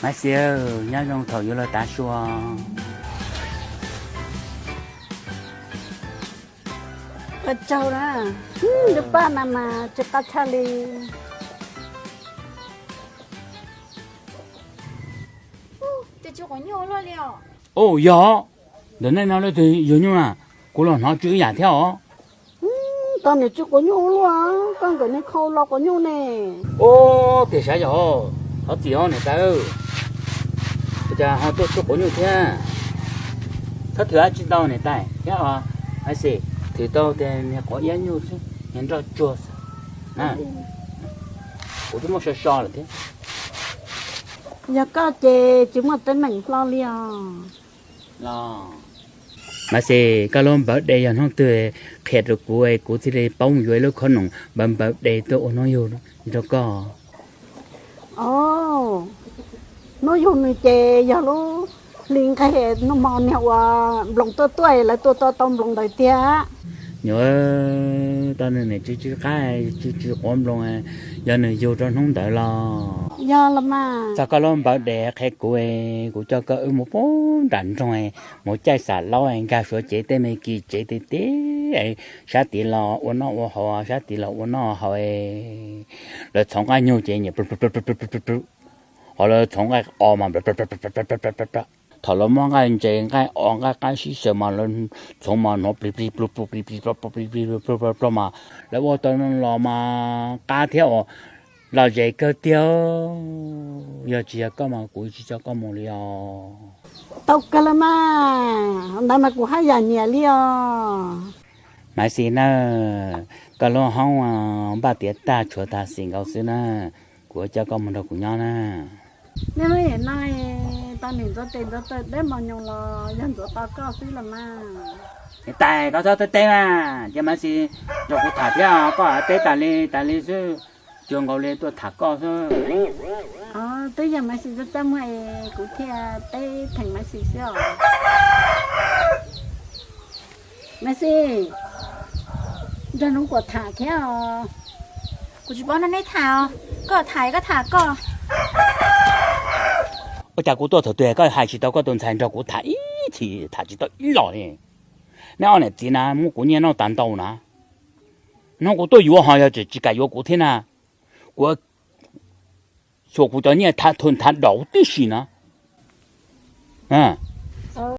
Maiv Xis, nyob zoo thaum yuav luag tav su. Ua tsaug na, lub paj no mas tsw qab tshaj li. Ua yog, ntawm nej no leej twg yug nyuj na? Kuv los hnov tsw ib yam thiab os. Tau niam tsw quav nyuj luaj, koj nkawm niag khau los quav nyuj ne. Ub, tiag sav yog, thov txim os niam tais, ua cas ho tuaj tsw quav nyuj thiab? Thov thwm dab tsi ntau niam tais thiab os, Maiv Xis, thwm tau tias niag quav iab nyuj xwb, niag nroj tsuag xwb. Kuv twb muab so so lawm thiab. Yog koj ces tsis muaj teeb meem hlo li os. Maiv Xis, koj lub npawv de yog hnub twg qhia rau kuv, kuv thiaj li paub yuav ib lub khob noom npawv npawv de tuaj ua hnub yug rau koj. Os, hnub yug nws ces yog lub hli nqeg noj mov niag uas nploos tuaj tuaj lawv tua tau nploos ntawd tiag. Nyuam, tau nws niam tsw tsw qab, tsw tsw quav nploos, yog nws yug rau hnub ntawd los? Yog los mas. Txog koj lub npawv de qhia kuv, kuv coj koj wb mus puag nram nroog, mus caij xam laub nkag suav cev tej me kis tsev tej teb, sab tid los ua noj ua haus, sab tid los ua noj haus. Lawv txhoov nqaij nyuj ces nyiam, ho lawv txhoov nqaij os mas, thaum lawv muab nqaij ntses nqaij os nqaij qab sib xyaw mas lawv txhoov mas hnov plig plig plug plug plig plig plog plog plig plig plog plog mas lawv ua tau los mas qab thiab os, lom zem kawg tiag. Yog tsis yog koj mas kuv tsis coj koj mus li os. Tau kawg los mas, ntawd mas kuv haj yam nyiam li os. Maiv Xis na, koj lub hoob npaj tiav tag tshuav tag xim nkaus xwb na, kuv coj koj mus nrog kuv nyob na. Nej muab yam no, tau niam ntxuav tes ntxuav taw dawb mos nyoos los yog ntxuav tau koj xwb los mas. Niam tais, koj txhob teb teb mas, cia Maiv Xis nrog kuv tham thiab, koj teb tas li tas li xwb, cuag nkaus li tuaj tham koj xwb. Twb yog Maiv Xis txaj muag es kuv thiaj teb theem Maiv Xis xwb os. Maiv Xis, nrog Nuv Kuam tham thiab os. Kuv tsis paub nrog neb tham os, koj tham koj tham koj. Ua cas kuv tuaj thaum twg koj hais tsis tau koj tus ntxhais nrog kuv tham ib chim, tham tsis tau ib los li? Neb ob niam txiv na muab kuv nyiaj noj tas ntau na. Hnub kuv tuaj yuav ho yog tsis kam yuav kuv thiab na, kuv xyuas kuv cov nyiaj tha thw thav daus tib si na.